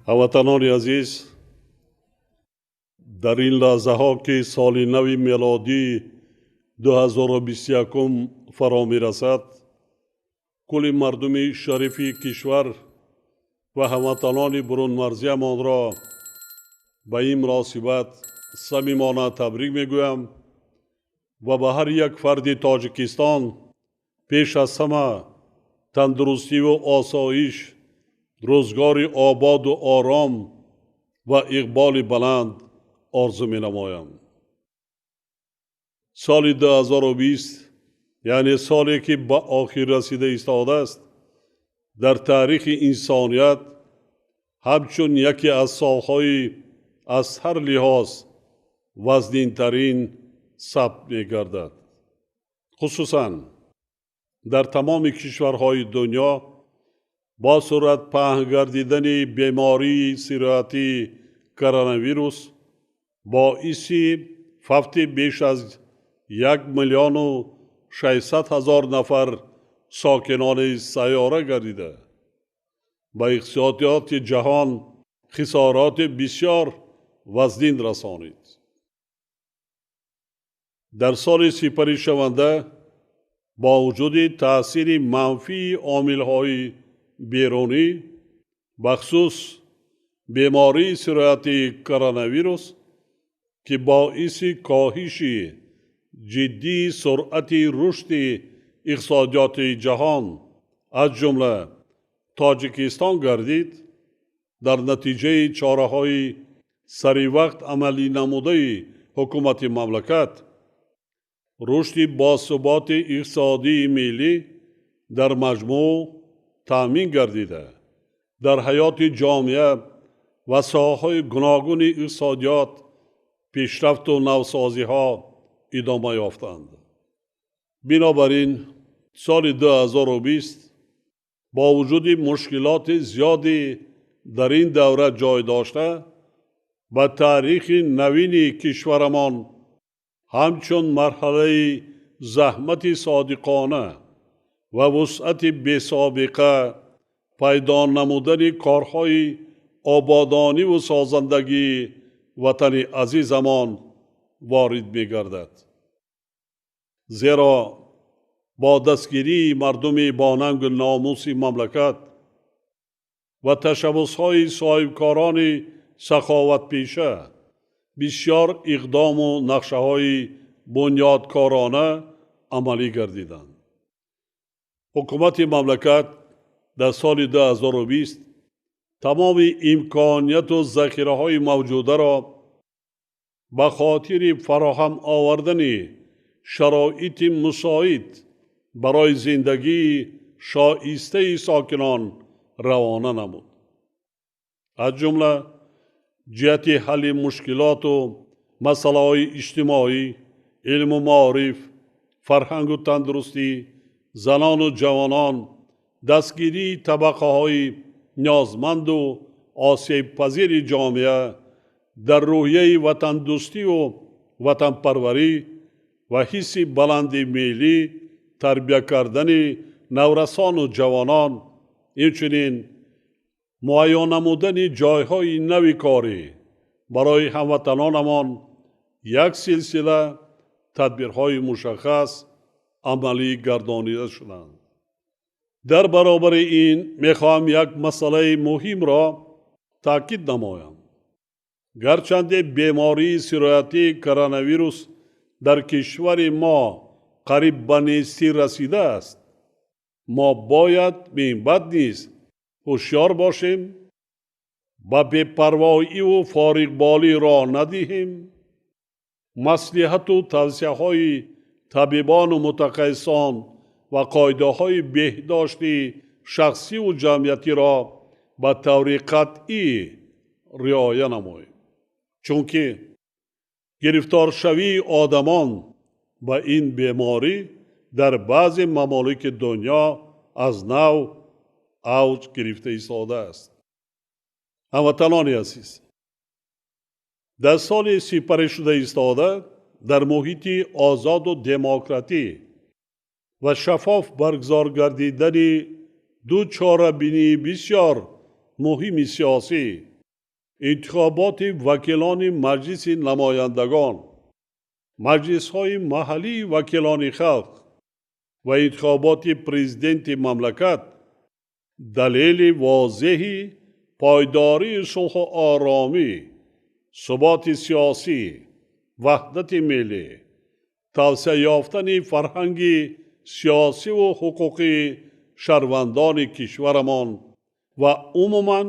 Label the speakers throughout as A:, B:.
A: Ҳамватанони азиз, дар ин лаҳзаҳо, ки соли нави мелодӣ 2021 фаро мерасад, кулли мардуми шарифи кишвар ва ҳамватанони бурунмарзиямонро ба ин муносибат самимона табрик мегӯям ва ба ҳар як фарди Тоҷикистон пеш аз ҳама тандурустиву осоиш, рӯзгори ободу ором ва иқболи баланд орзу менамоям. Соли 2020, яъне соле ки ба охир расида истодааст, дар таърихи инсоният ҳамчун яке аз солҳои аз ҳар лиҳоз вазнинтарин сабт мегардад. Хусусан дар тамоми кишварҳои дунё бо суръат паҳн гардидани бемории сироятии коронавирус боиси фавти беш аз 1 600 000 нафар сокинони сайёра гардида, ба иқтисодиёти ҷаҳон хисороти бисёр вазнин расонид. Дар соли сипаришаванда бо вуҷуди таъсири манфии омилҳои берунӣ, бахусус бемории сироятии коронавирус, ки боиси коҳиши ҷиддии суръати рушди иқтисодиёти ҷаҳон, аз ҷумла Тоҷикистон гардид, дар натиҷаи чораҳои саривақт амалӣ намудаи ҳукумати мамлакат рушди босуботи иқтисодии миллӣ дар маҷмӯъ таъмин гардида, дар ҳаёти ҷомеа ва соҳаҳои гуногуни иқтисодиёт пешрафту навсозиҳо идома ёфтанд. Бинобар ин, соли 2020 бо вуҷуди мушкилоти зиёди дар ин давра ҷой дошта, ба таърихи навини кишварамон ҳамчун марҳалаи заҳмати содиқона ва вусъати бесобиқа пайдо намудани корҳои ободониву созандагии ватани азизамон ворид мегардад. Зеро бо дастгирии мардуми бонангу номуси мамлакат ва ташаббусҳои соҳибкорони саховатпеша бисёр иқдому нақшаҳои бунёдкорона амалӣ гардиданд. Ҳукумати мамлакат дар соли 2020 тамоми имконияту захираҳои мавҷударо ба хотири фароҳам овардани шароити мусоид барои зиндагии шоистаи сокинон равона намуд. Аз ҷумла ҷиҳати ҳалли мушкилоту масъалаҳои иҷтимоӣ, илму маориф, фарҳангу тандурустӣ, занону ҷавонон, дастгирии табақаҳои ниёзманду осебпазири ҷомеа, дар рӯҳияи ватандӯстиву ватанпарварӣ ва ҳисси баланди миллӣ тарбия кардани наврасону ҷавонон, инчунин муайён намудани ҷойҳои нави корӣ барои ҳамватанонамон як силсила тадбирҳои мушаххас амалӣ гардонида шуданд. Дар баробари ин мехоҳам як масъалаи муҳимро таъкид намоям. Гарчанде бемории сироятии коронавирус дар кишвари мо қариб ба нестӣ расидааст, мо бояд минбаъд низ ҳушёр бошем, ба бепарвоиву фориғболӣ роҳ надиҳем, маслиҳату тавсияҳои табибону мутахассисон ва қоидаҳои беҳдошти шахсиву ҷамъиятиро ба таври қатъӣ риоя намоем, чунки гирифторшавии одамон ба ин беморӣ дар баъзе мамолики дунё аз нав авҷ гирифта истодааст. Ҳамватанони азиз, дар соли сипаришуда истода дар муҳити озоду демократӣ ва шаффоф баргузор гардидани ду чорабинии бисёр муҳими сиёсӣ Интихоботи вакилони Маҷлиси намояндагон, маҷлисҳои маҳаллии вакилони халқ ва интихоботи президенти мамлакат далели возеҳи пойдории сулҳу оромӣ, суботи сиёсӣ, ваҳдати миллӣ, тавсеа ёфтани фарҳанги сиёсиву ҳуқуқии шаҳрвандони кишварамон ва умуман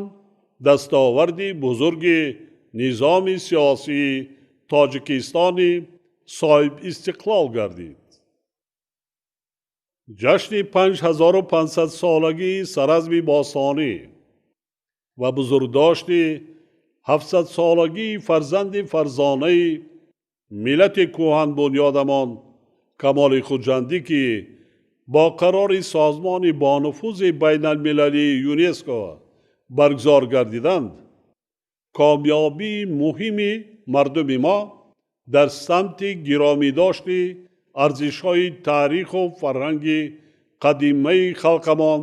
A: дастоварди бузурги низоми сиёсии Тоҷикистони соҳибистиқлол гардид. Ҷашни 5500-солагии Саразми бостонӣ ва бузургдошти 700-солагии фарзанди фарзонаи миллати кӯҳанбунёдамон Камоли Хуҷандӣ, ки бо қарори созмони бонуфузи байналмилалии ЮНЕСКО баргузор гардиданд, комёбии муҳими мардуми мо дар самти гиромидошти арзишҳои таъриху фарҳанги қадимаи халқамон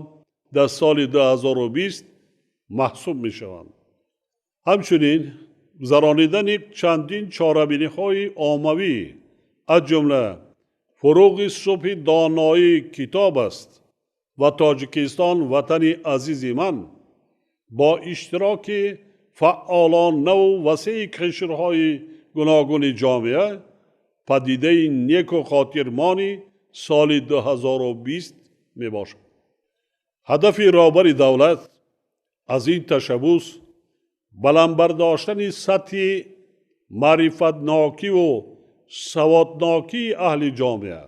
A: дар соли 2020 маҳсуб мешаванд. Ҳамчунин гузаронидани чандин чорабиниҳои оммавӣ, аз ҷумла фуруғи субҳи доноӣ китоб аст ва Тоҷикистон ватани азизи ман бо иштироки фаъолонаву васеи қишрҳои гуногуни ҷомеа падидаи неку хотирмони соли 2020 мебошад. Ҳадафи роҳбари давлат аз ин ташаббус баланд бардоштани сатҳи маърифатнокиву саводнокии аҳли ҷомеа,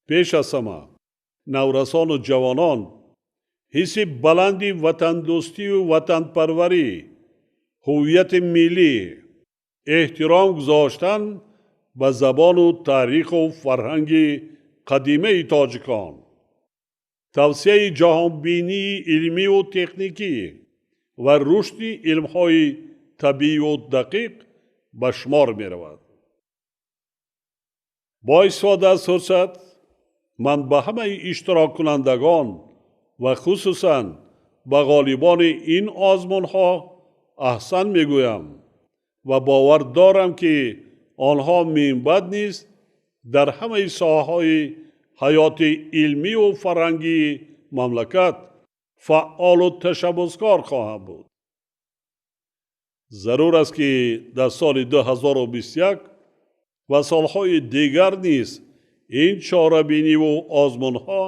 A: пеш аз ҳама наврасону ҷавонон, ҳисси баланди ватандӯстию ватанпарварӣ, ҳуввияти миллӣ, эҳтиром гузоштан ба забону таъриху фарҳанги қадимаи тоҷикон, тавсеаи ҷаҳонбинии илмиву техникӣ ва рушди илмҳои табиию дақиқ ба шумор меравад. Бо истифода аз фурсат ман ба ҳамаи иштироккунандагон ва хусусан ба ғолибони ин озмунҳо аҳсан мегӯям ва бовар дорам, ки онҳо минбаъд низ дар ҳамаи соҳаҳои ҳаёти илмиву фарҳангии мамлакат фаъолу ташаббускор хоҳанд буд. Зарур аст, ки дар соли 2021 ва солҳои дигар низ ин чорабиниву озмунҳо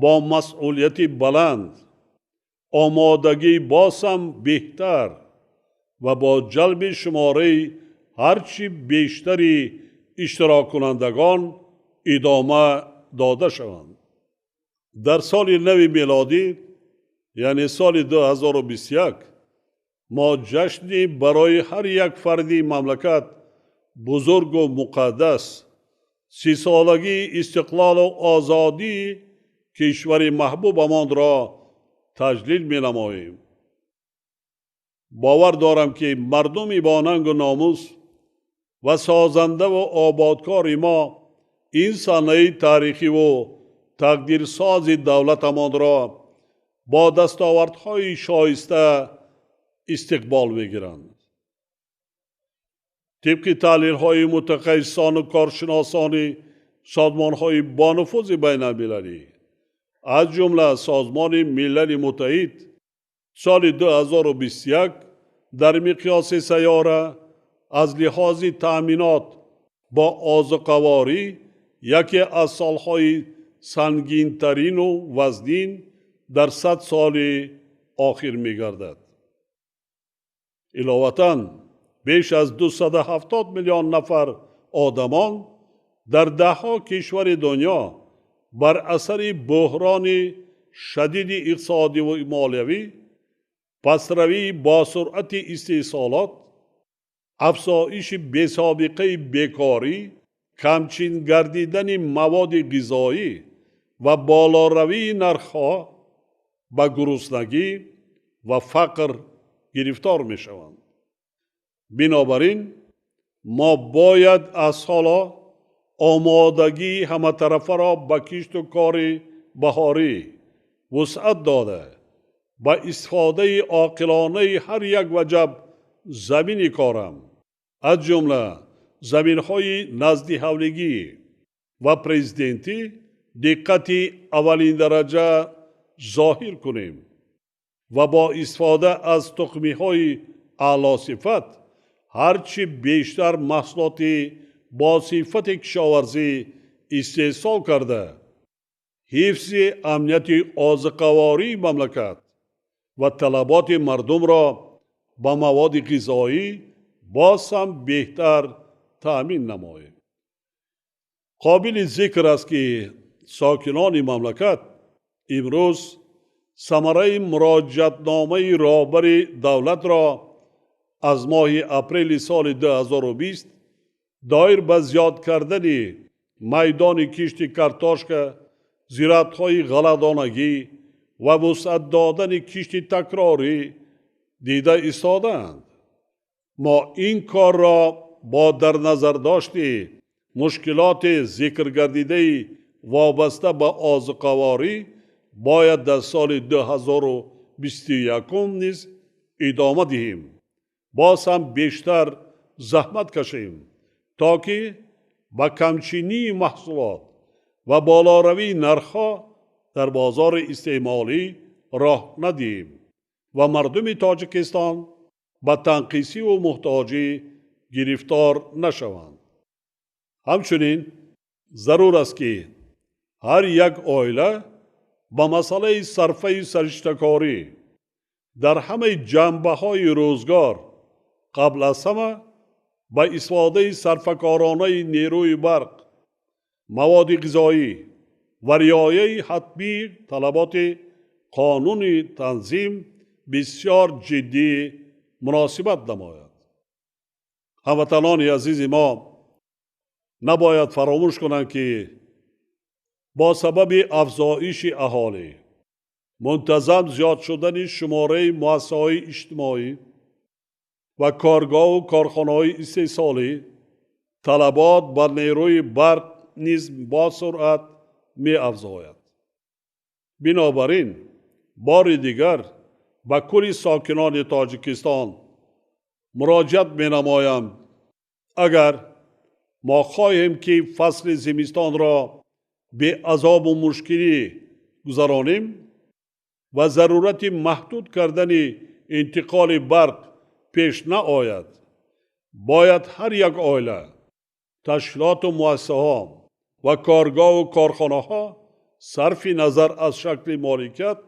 A: бо масъулияти баланд, омодагӣ боз ҳам беҳтар ва бо ҷалби шумораи ҳарчи бештари иштироккунандагон идома дода шаванд. Дар соли нави мелодӣ, яъне соли 2021, мо ҷашни барои ҳар як фарди мамлакат бузургу муқаддас 30-солагии истиқлолу озодии кишвари маҳбубамонро таҷлил менамоем. Бовар дорам, ки мардуми бонангу номус ва созандаву ободкори мо ин санаи таърихиву тақдирсози давлатамонро бо дастовардҳои шоиста истиқбол мегиранд. Тибқи таҳлилҳои мутахассисону коршиносони созмонҳои бонуфузи байналмилалӣ, аз ҷумла Созмони Милали Муттаҳид, соли 2021 дар миқёси сайёра аз лиҳози таъминот бо озуқаворӣ яке аз солҳои сангинтарину вазнин дар 100 соли охир мегардад. Иловатан, беш аз 270 миллион нафар одамон дар даҳҳо кишвари дунё бар асари буҳрони шадиди иқтисодиву молиявӣ, пастравии босуръати истеҳсолот, афзоиши бесобиқаи бекорӣ, камчин гардидани маводи ғизоӣ ва болоравии нархҳо ба гуруснагӣ ва фақр гирифтор мешаванд. Бинобар ин мо бояд аз ҳоло омодагии ҳаматарафаро ба кишту кори баҳорӣ вусъат дода, ба истифодаи оқилонаи ҳар як ваҷаб замини корам, аз ҷумла заминҳои назди ҳавлигӣ ва президентӣ диққати аввалиндараҷа зоҳир кунем ва бо истифода аз тухмиҳои аълосифат ҳарчи бештар маҳсулоти бо сифати кишоварзӣ истеҳсол карда, ҳифзи амнияти озиқавории мамлакат ва талаботи мардумро ба маводи ғизоӣ боз ҳам беҳтар таъмин намоем. Қобили зикр аст, ки сокинони мамлакат имрӯз самараи муроҷиатномаи роҳбари давлатро аз моҳи апрели соли 2020 доир ба зиёд кардани майдони кишти картошка, зироатҳои ғалладонагӣ ва вусъат додани кишти такрорӣ дида истодаанд. Мо ин корро бо дар назардошти мушкилоти зикргардидаи вобаста ба озуқаворӣ бояд дар соли 2021 низ идома диҳем, боз ҳам бештар заҳмат кашем, то ки ба камчинии маҳсулот ва болоравии нархҳо дар бозори истеъмолӣ роҳ надиҳем ва мардуми Тоҷикистон ба танқисиву муҳтоҷӣ гирифтор нашаванд. Ҳамчунин зарур аст, ки ҳар як оила ба масъалаи сарфаи сариштакорӣ дар ҳамаи ҷанбаҳои рӯзгор, қабл аз ҳама ба истифодаи сарфакоронаи нерӯи барқ, маводи ғизоӣ ва риояи ҳатмии талаботи қонуни танзим бисёр ҷиддӣ муносибат намояд. Ҳамватанони азизи мо набояд фаромӯш кунанд, ки бо сабаби афзоиши аҳолӣ, мунтазам зиёд шудани шумораи муассисаҳои иҷтимоӣ ва коргоҳу корхонаҳои истеҳсолӣ, талабот ба нерӯи барқ низ бо суръат меафзояд. Бинобар ин, бори дигар ба кулли сокинони Тоҷикистон муроҷиат менамоям. Агар мо хоҳем, ки фасли зимистонро беазобу мушкилӣ гузаронем ва зарурати маҳдуд кардани интиқоли барқ пеш наояд, бояд ҳар як оила, ташкилоту муассисаҳо ва коргоҳу корхонаҳо сарфи назар аз шакли моликият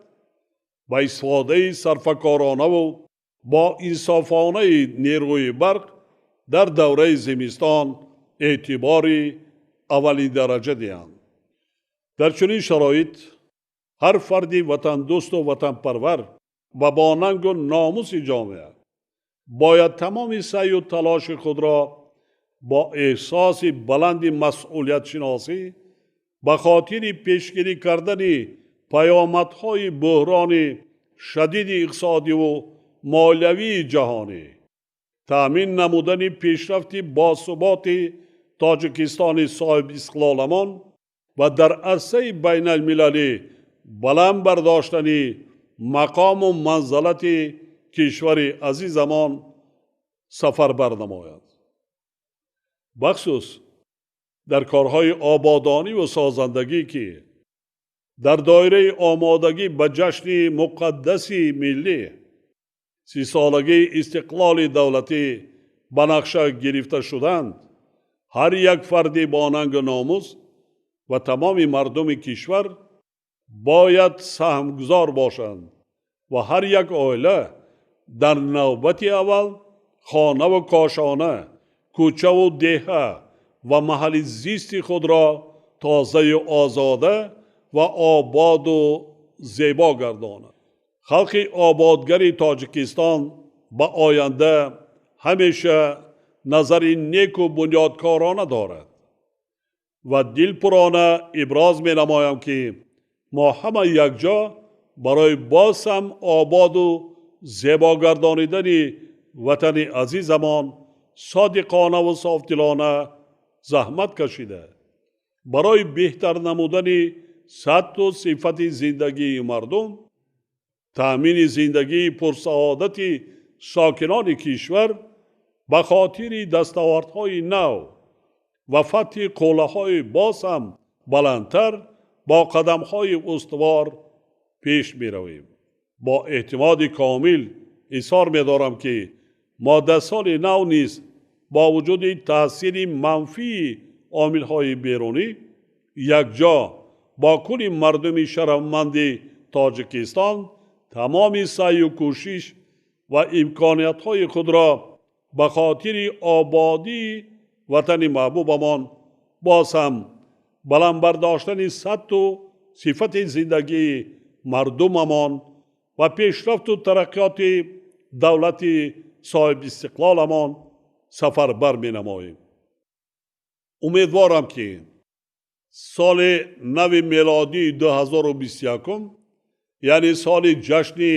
A: ба истифодаи сарфакоронаву бо инсофонаи нерӯи барқ дар давраи зимистон эътибори аввалиндараҷа диҳанд. Дар чунин шароит ҳар фарди ватандӯсту ватанпарвар ва бо нангу номуси ҷомеа бояд тамоми саъю талоши худро бо эҳсоси баланди масъулиятшиносӣ ба хотири пешгирӣ кардани паёмадҳои буҳрони шадиди иқтисодиву молиявии ҷаҳонӣ, таъмин намудани пешрафти босуботи Тоҷикистони соҳибистиқлоламон ва дар арсаи байналмилалӣ баланд бардоштани мақому манзалати кишвари азизамон сафарбар намояд. Бахусус дар корҳои ободониву созандагӣ, ки дар доираи омодагӣ ба ҷашни муқаддаси миллӣ, 30-солагии истиқлоли давлатӣ ба нақша гирифта шуданд, ҳар як фарди бо нангу номус ва тамоми мардуми кишвар бояд саҳмгузор бошанд ва ҳар як оила дар навбати аввал хонаву кошона, кӯчаву деҳа ва маҳалли зисти худро тозаю озода ва ободу зебо гардонад. Халқи ободгари Тоҷикистон ба оянда ҳамеша назари неку бунёдкорона дорад ва дилпурона иброз менамоям, ки мо ҳама якҷо барои боз ҳам ободу зебо гардонидани ватани азизамон содиқонаву софдилона заҳмат кашида, барои беҳтар намудани сатҳу сифати зиндагии мардум, таъмини зиндагии пурсаодати сокинони кишвар ба хотири дастовардҳои нав ва фатҳи қуллаҳои боз ҳам баландтар бо қадамҳои устувор пеш меравем. Бо эътимоди комил изҳор медорам, ки мо дар соли нав низ бо вуҷуди таъсири манфии омилҳои берунӣ якҷо бо кулли мардуми шарафманди Тоҷикистон тамоми саъю кӯшиш ва имкониятҳои худро ба хотири ободии ватани маҳбубамон, боз ҳам баланд бардоштани сатҳу сифати зиндагии мардумамон ва пешрафту тараққиёти давлати соҳибистиқлоламон сафарбар менамоем. Умедворам, ки соли нави мелодии 2021, яъне соли ҷашни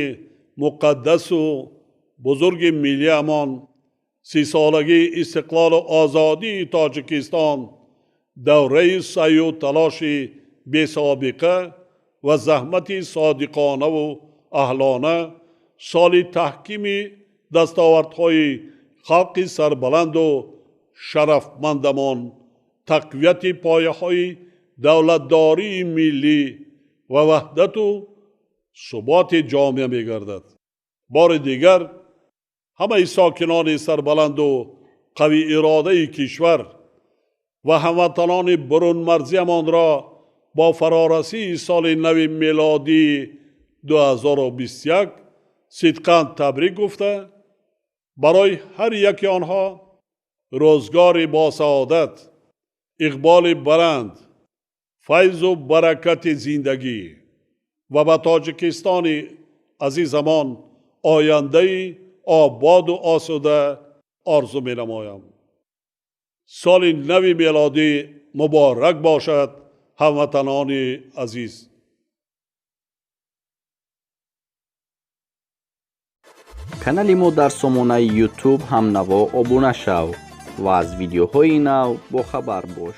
A: муқаддасу бузурги миллиамон, 30-солагии истиқлолу озодии Тоҷикистон, давраи саъю талоши бесобиқа ва заҳмати содиқонаву аҳлона, соли таҳкими дастовардҳои халқи сарбаланду шарафмандамон, тақвияти пояҳои давлатдории миллӣ ва ваҳдату суботи ҷомеа мегардад. Бори дигар ҳамаи сокинони сарбаланду қавииродаи кишвар ва ҳамватанони бурунмарзиамонро бо фарорасии соли нави мелодии 2021 сидқан табрик гуфта, барои ҳар яки онҳо рӯзгори босаодат, иқболи баланд, файзу баракати зиндагӣ ва ба Тоҷикистони азизамон ояндаи ободу осуда орзу менамоям. Соли нави мелодӣ муборак бошад, ҳамватанони азиз.
B: Канали мо дар сомонаи YouTube ҳамнаво обуна шав ва аз видеоҳои нав бохабар бош.